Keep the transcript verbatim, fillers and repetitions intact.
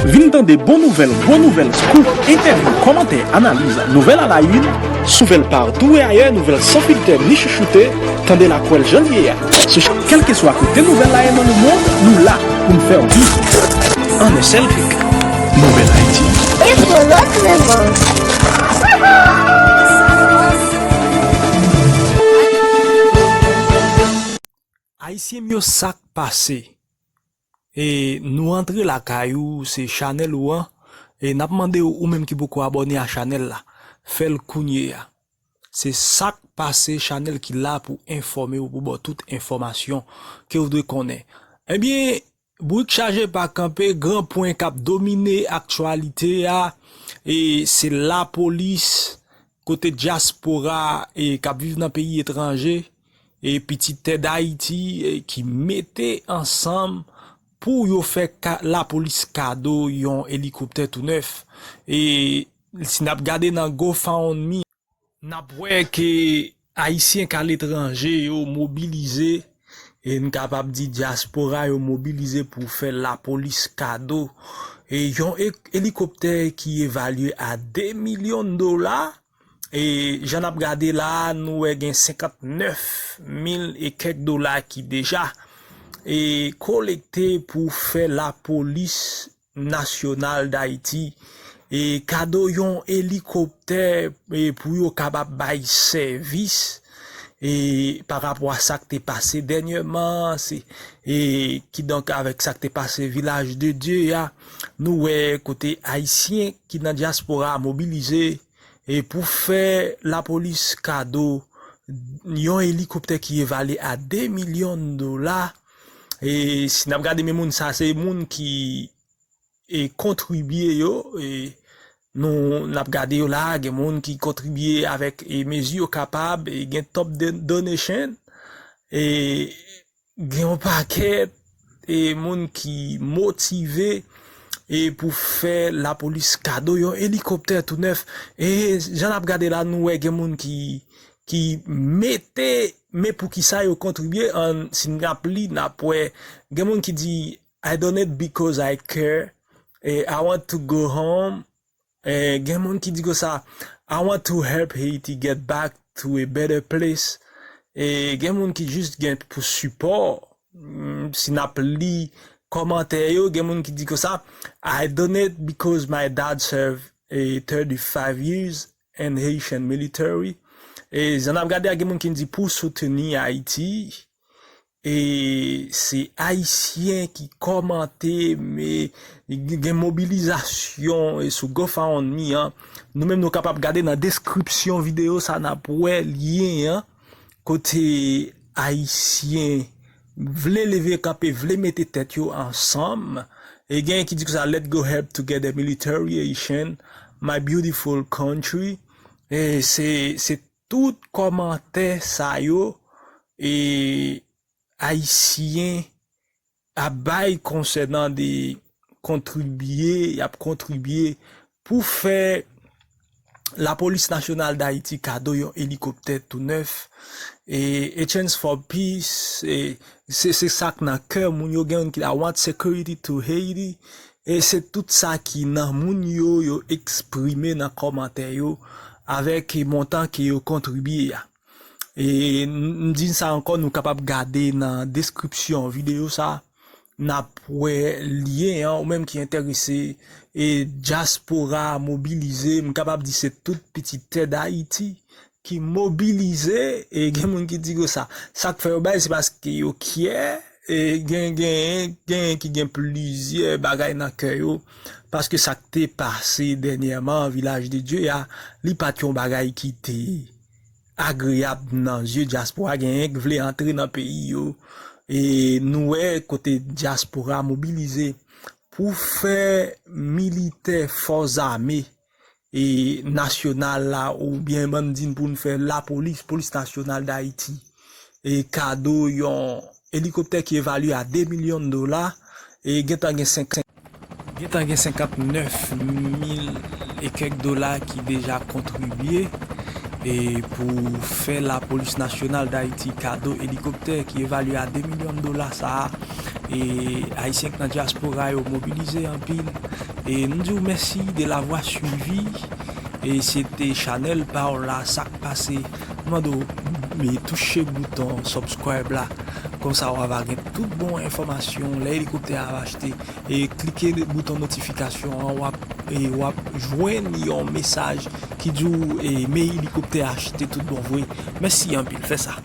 Vin tande bon nouvèl, gwo nouvèl, scoop, entèvyou, kòmantè, analiz, nouvèl à la une, sou Nouvèl Partou et Ailleurs, nouvèl san filtè ni chouchoute, tande l ak wè l jan l ye a. Sou kèlkeswa kote nouvèl la ye nan lemonn, nou la pou n fè w viv. An en sèl klik, Nouvèl Ayiti. E pou lòt lemonn. Ayisyen m yo, sa k pase? E nou antre lakay ou, se chanèl ou an, e n ap mande w, ou menm ki poko abòne a chanèl la, fè l kounye a. Se sa k pase, chanèl ki la pou enfòme w, pou ba w tout enfòmasyon ke w dwe konnen. Ebyen, bourik chaje pa kanpe, gran pwen k ap domine aktyalite a, e se lapolis, kote dyaspora, e k ap viv nan peyi etranje, e pitit tè Dayiti, e ki mete ansanm pou yo fè ka-, lapolis kado yon elikoptè tou nèf. E si n ap gade nan GoFundMe, n ap wè ke Ayisyen k aletranje yo mobilize, e n kapab di dyaspora yo mobilize pou fè lapolis kado, e yon e-, elikoptè ki evalye a de milyon dola. E jan n ap gade la a, nou wè gen senkant nèf mil e kèk dola ki deja, e, kolekte pou fè lapolis nasyonal Dayiti, e, kado yon elikoptè, e, pou yo kapab bay sèvis, e, pa rapò a sa k te pase dènyèman, se, e, kidonk avèk sa k te pase Vilaj de Dye a, nou wè kote Ayisyen ki nan dyaspora a mobilize, e, pou fè lapolis kado yon elikoptè ki evalye a de milyon dola. E si n ap gade, men moun sa, se moun ki, e, kontribye yo, e, nou, n ap gade yo la, gen moun ki kontribye avèk, e, mezi yo kapab, e, gen top de-, donation, e, gen yon pakèt, e, moun ki motive, e, pou fè lapolis kado yon elikoptè tou nèf. E jan n ap gade la, nou wè gen moun ki, ki mete, men poukisa yo kontribye, an, si n ap li, n ap wè, gen moun ki di, "I donate because I care," e, "I want to go home." E, gen moun ki di konsa, "I want to help Haiti get back to a better place." E, gen moun ki jis gen pou sipò. Mm, si n ap li kòmantè yo, gen moun ki di konsa, "I donate because my dad served a thirty-five years in Haitian military." E, jan n ap gade a, gen moun ki di pou soutni Ayiti. E se Ayisyen ki kòmante, men gen mobilizasyon, e, sou GoFundMe an. Nou menm, nou kapab gade nan deskripsyon videyo sa, n ap wè lyen an, kote Ayisyen vle leve kanpe, vle mete tèt yo ansanm. E gen ki di konsa, "Let go help together military Haitian, my beautiful country." E se, se tout kòmantè sa yo, e, Ayisyen ap bay konsènan de kontribye, y ap kontribye pou fè Lapolis Nasyonal Dayiti kado yon elikoptè tou nèf. E, A Chance for Peace, e, se, se sa k nan kè moun yo, gen moun ki, "I want security to Haiti." E se tout sa ki nan moun yo, yo eksprime nan kòmantè yo avèk montan ke yo kontribye a. E n, n di sa ankò, nou kapab gade nan deskripsyon videyo sa, n ap wè lyen an, ou menm ki enterese, e dyaspora mobilize, m kapab di se tout pitit tè Dayiti ki mobilize, e gen moun ki di konsa, sa k fè yo bay, se paske yo kyè, e gen, gen, gen ki gen plizyè bagay nan kè yo, paske sa k te pase dènyèman an Vilaj de Dye a, li pa t yon bagay ki te agreyab nan zye dyaspora, genyen k vle antre nan peyi yo. E nou wè kote dyaspora mobilize pou fè militè fòs ame, e, nasyonal la, oubyen bann di n pou n fè lapolis, Polis Nasyonal Dayiti, e, kado yon elikoptè ki evalye a de milyon dola, e gentan gen senk, gentan gen senkant nèf mil e kèk dola ki deja kontribye, e pou fè Lapolis Nasyonal Dayiti kado elikoptè ki evalye a de milyon dola sa a. E Ayisyen k nan dyaspora yo mobilize anpil, E nou di w mèsi de l'avoir suivi. E se te chanèl pa w la, sa k pase. Mande w, e, touche bouton subscribe la. Konsa w ava gen tout bon enfòmasyon lè elikoptè a ap achte. E klike bouton notifikasyon an, w ap, e, w ap jwenn yon mesaj ki di w, e, men elikoptè a achte tout bon vre. Mèsi anpil, fè sa.